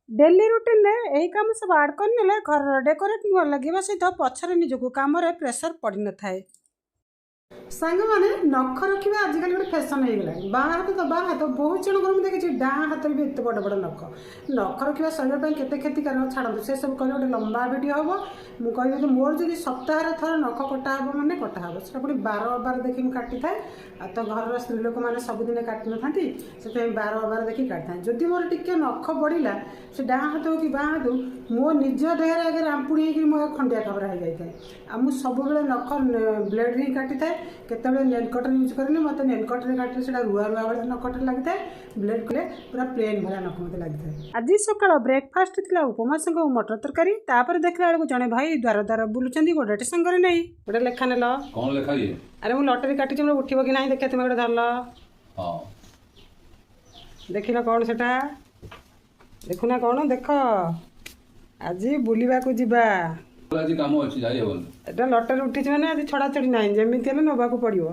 Daily ରୁଟିନରେ ଏହି କାମ ସବୁ ଆଡ଼୍ କରିନେଲେ ଘରର ଡେକୋରେଟ୍ ନୂଆ ଲାଗିବା ସହିତ ପଛରେ ନିଜକୁ କାମରେ ପ୍ରେସର ପଡ଼ିନଥାଏ। ସାଙ୍ଗମାନେ, ନଖ ରଖିବା ଆଜିକାଲି ଗୋଟେ ଫ୍ୟାସନ୍ ହେଇଗଲାଣି। ବାଁ ହାତ ତ ବାଁ ହାତ, ବହୁତ ଜଣଙ୍କର ମୁଁ ଦେଖିଛି ଡାହାଣ ହାତରେ ବି ଏତେ ବଡ଼ ବଡ଼ ନଖ। ନଖ ରଖିବା ଶରୀର ପାଇଁ କେତେ କ୍ଷତିକାରକ, ଛାଡ଼ନ୍ତୁ, ସେସବୁ କହିଲେ ଗୋଟେ ଲମ୍ବା ଭିଡ଼ିଓ ହେବ। ମୁଁ କହିବି ଯେ ମୋର ଯଦି ସପ୍ତାହରେ ଥରେ ନଖ କଟା ହେବ ମାନେ କଟା ହେବ, ସେଟା ପୁଣି ବାର ଅବାର ଦେଖି ମୁଁ କାଟିଥାଏ। ଆଉ ତ ଘରର ସ୍ତ୍ରୀ ଲୋକମାନେ ସବୁଦିନ କାଟିନଥାନ୍ତି, ସେଥିପାଇଁ ବାର ଅବାର ଦେଖି କାଟିଥାନ୍ତି। ଯଦି ମୋର ଟିକେ ନଖ ବଢ଼ିଲା, ସେ ଡାହାଣ ହାତ ହଉ କି ବାଁ ହାତ ହଉ, ମୋ ନିଜ ଦେହରେ ଆଗେ ରାମ୍ପୁଡ଼ି ହେଇକିରି ମୋ ଖଣ୍ଡିଆ ଖାବରା ହେଇଯାଇଥାଏ। ଆଉ ମୁଁ ସବୁବେଳେ ନଖ ବ୍ଲେଡ଼୍ ହିଁ କାଟିଥାଏ, କେତେବେଳେ ନେଲ୍ କଟର୍ ୟୁଜ୍ କରେନି। ମୋତେ ନେଲ୍ କଟର୍ରେ କାଟିଲେ ସେଇଟା ରୁଆ ରୁଆ ଭଳିଆ ନଖଟା ଲାଗିଥାଏ, ବ୍ଲେଡ଼୍ କଲେ ପୁରା ପ୍ଲେନ୍ ଭଳିଆ ନଖ ମୋତେ ଲାଗିଥାଏ। ଆଜି ସକାଳ ବ୍ରେକଫାଷ୍ଟ ଥିଲା ଉପମା ସାଙ୍ଗକୁ ମଟର ତରକାରୀ। ତାପରେ ଦେଖିଲା ବେଳକୁ ଜଣେ ଭାଇ ଦ୍ୱାର ଦ୍ୱାର ବୁଲୁଛନ୍ତି ଗୋଟେ ସାଙ୍ଗରେ ନେଇ। ଗୋଟେ ଲେଖା ନେଲ। କ'ଣ ଲେଖା ଇଏ? ଆରେ, ମୁଁ ଲଟେରୀ କାଟିଛି, ମୋର ଉଠିବ କି ନାହିଁ ଦେଖିବା। ତୁମେ ଗୋଟେ ଧରିଲ। ହଁ। ଦେଖିଲ କ'ଣ ସେଟା? ଦେଖୁନା କ'ଣ, ଦେଖ। ଆଜି ବୁଲିବାକୁ ଯିବା। ଆଜି କାମ ଅଛି, ଯାଇ ହେବନି। ଏଟା ଲଟେରୀ ଉଠିଛି ମାନେ ଆଜି ଛଡ଼ା ଛଡ଼ି ନାହିଁ, ଯେମିତି ହେଲେ ନେବାକୁ ପଡ଼ିବ।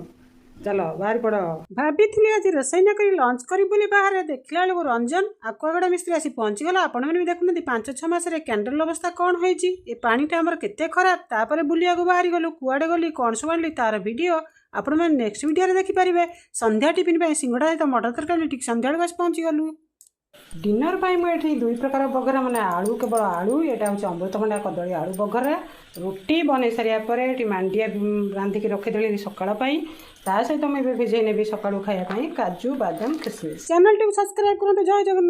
ଚାଲ, ବାହାରି ପଡ଼। ଭାବିଥିଲି ଆଜି ରୋଷେଇ ନ କରି ଲଞ୍ଚ କରିବି ବୋଲି ବାହାରେ, ଦେଖିଲା ବେଳକୁ ରଞ୍ଜନ ଆକୁଆଗାର୍ଡ଼ ମିସ୍ତ୍ରୀ ଆସି ପହଞ୍ଚିଗଲା। ଆପଣମାନେ ବି ଦେଖୁନାହାନ୍ତି 5-6 ମାସରେ କ୍ୟାଣ୍ଡେଲ ଅବସ୍ଥା କ'ଣ ହେଇଛି, ଏ ପାଣିଟା ଆମର କେତେ ଖରାପ। ତାପରେ ବୁଲିବାକୁ ବାହାରି ଗଲୁ। କୁଆଡ଼େ ଗଲି, କ'ଣ ସବୁ ଆଣିଲି, ତାର ଭିଡ଼ିଓ ଆପଣମାନେ ନେକ୍ସଟ ଭିଡ଼ିଓରେ ଦେଖିପାରିବେ। ସନ୍ଧ୍ୟା ଟିଫିନ୍ ପାଇଁ ସିଙ୍ଗଡ଼ା ସହିତ ମଟର ତରକାରୀ। ଠିକ୍ ସନ୍ଧ୍ୟାବେଳକୁ ଆସି ପହଞ୍ଚିଗଲୁ। ଡିନର ପାଇଁ ମୁଁ ଏଠି ଦୁଇ ପ୍ରକାର ବଘରା, ମାନେ ଆଳୁ, କେବଳ ଆଳୁ, ଏଇଟା ହେଉଛି ଅମୃତଭଣ୍ଡା କଦଳୀ ଆଳୁ ବଘରା। ରୁଟି ବନେଇ ସାରିବା ପରେ ଏଠି ମାଣ୍ଡିଆ ରାନ୍ଧିକି ରଖିଦେଲି ସକାଳ ପାଇଁ। ତା ସହିତ ମୁଁ ଏବେ ଭିଜେଇ ନେବି ସକାଳୁ ଖାଇବା ପାଇଁ କାଜୁ, ବାଦାମ, କିସମିସ୍। ଚ୍ୟାନେଲଟିକୁ ସବସ୍କ୍ରାଇବ୍ କରନ୍ତୁ। ଜୟ ଜଗନ୍ନାଥ।